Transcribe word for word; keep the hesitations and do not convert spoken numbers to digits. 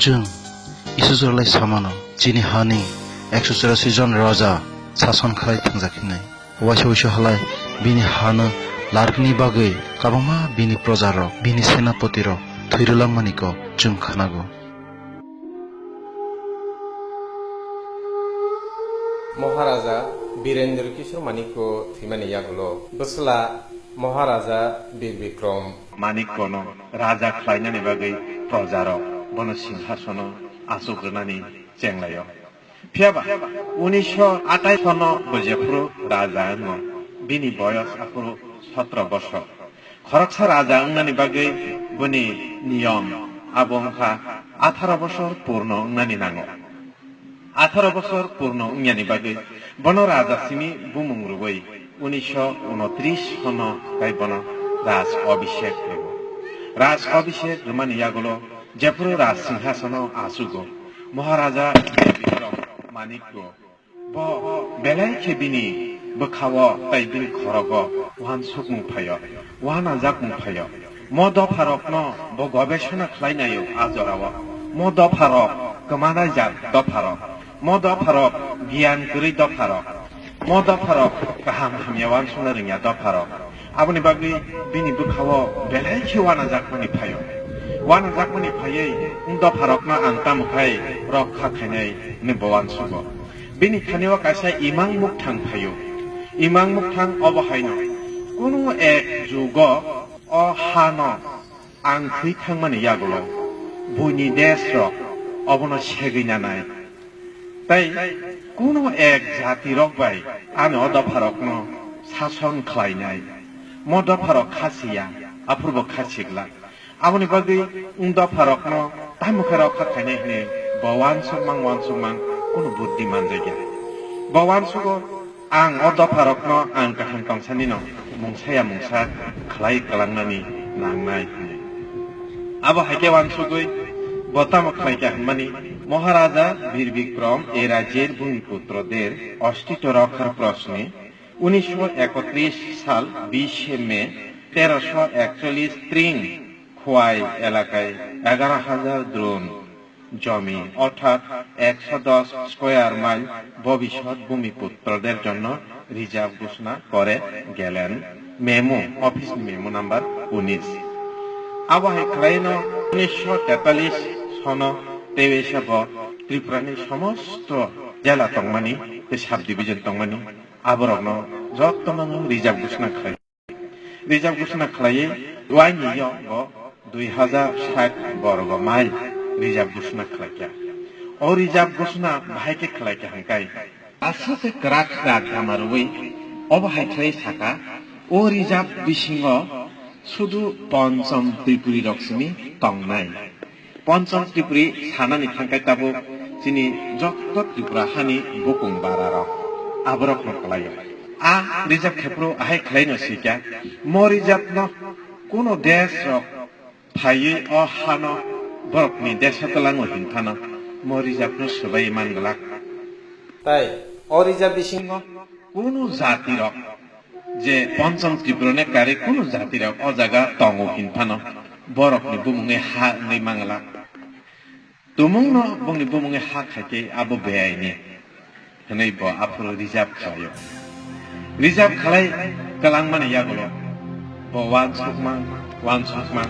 Chwng Isu joralai samano, chini hani ekso churasi jon raja sason khlai thangjak hinwi. Waisa waisa halai bini hano largni bagwi kwbangma bini projarok, bini senapoti rok thwi rwlangmani kok chwng khwnago. Maharaja Birendra Kishore Manikko thwimani yagulo bwsla Maharaja Bir Bikrom Manikkono raja khlainani bagwi projarok bono singhasono achuk rwnani chenglaio. Phiyaba unisho atai sono bo jephuru raja wngo, bini boyos aphuru sotro bosor. Khoroksa raja wngnani bagwi boni niyom abo wngkha atharo bosor purno wngnani nango. Atharo bosor purno wngyani bagwi bono raja simi bumung rwui unisho unotris sono tai bono Raj Abhishek rwo. Raj Abhishek rwmani yagulo jephuru Raj Singhasono achugo, Maharaja Bir Bikrom Manikko bo belai khe bini bwkhao tai bini khorogo uansukmung phaio, uanajakmung phaio. Mo dopharokno bo gobesona khlainaio a jorao. Mo dopharok kwmanaijak dopharok. Mo dopharok giyan kwrwi dopharok. Mo dopharok kaham hamya uansukna rwngya dopharok. Aboni bagwi bini bwkhao belai khe uanajakmani phaio. Uanajakmani phaiwi wng dopharokno ang tamo khai rokha khainai hwnwi bo uansugo. Bini thanio kaisa imang mukthang phaio. Imang mukthang obo haino, kunu ek jugo o hano ang thwi thangmani yagulo buini desrok obono segwi nanai. Tei kunu ek jatirok bai ani o dopharokno sason khlainai. Mo dopharok khasiya, aphuru bo khasi glak. Aboni bagwi wng dopharokno tamo khe rokha khainai hwnwi bo uansukmang uansukmang kunu buddhi manjakya. Bo uansugo, ang o dopharokno ang kaham tongsanino mungsaya mungsa khlai kwlangnani nangnai hwnwi. Abo hai khe uansugwi bo tamo khlaikha hwnmani, Maharaja Bir Bikrom e rajyer bhumiputroder ostitto rokkhaar prosne unisho ekotris sal bishe May terosho ekchollis tring Khwai elakai egaro hajar drun jomi, orthat ekso dos square mile bobisot bhumiputroder jonno reserve ghosona kore gelen, memo, office ni memo number unis. Abo hai khlaino unisho tetallis sono teiwisa bo Tripura ni somosto jela tongmani tei sub division tongmani aborokno jotono reserve ghosona khlai. Reserve ghosona khlaiwi waini yo bo dui hajar sait borgo mile reserve ghosona khlaikha. O reserve ghosona bahai khe khlaikha hwnkhe aswk khe kwrak kwrak gama rwui obo hai khlai sakha, o reserve bisingo sudu Pancham Tripuri rok simi tongnai. Pancham Tripuri sanani thangkhai tabuk chini jotto Tripura hani bukung bara rok aborok no kwlaio. A reserve khephuru ahai khlaino sikya, mo reserve no kuno desh rok phaiwi o hano borokni desha twlango hinphano mo reserve no swbai man glak. Tai o reserve bisingo kunu jati rok je Pancham Tripura ni kari kunu jati rok o jaga tongo hinphano borokni bumungwi ha wngwi mangla. Tumungno bongni bumungwi ha khaikhe abo beaini hwnwi bo aphuru reserve khlaio. Reserve khlai kwlangmani yagulo bo uansukma uansukma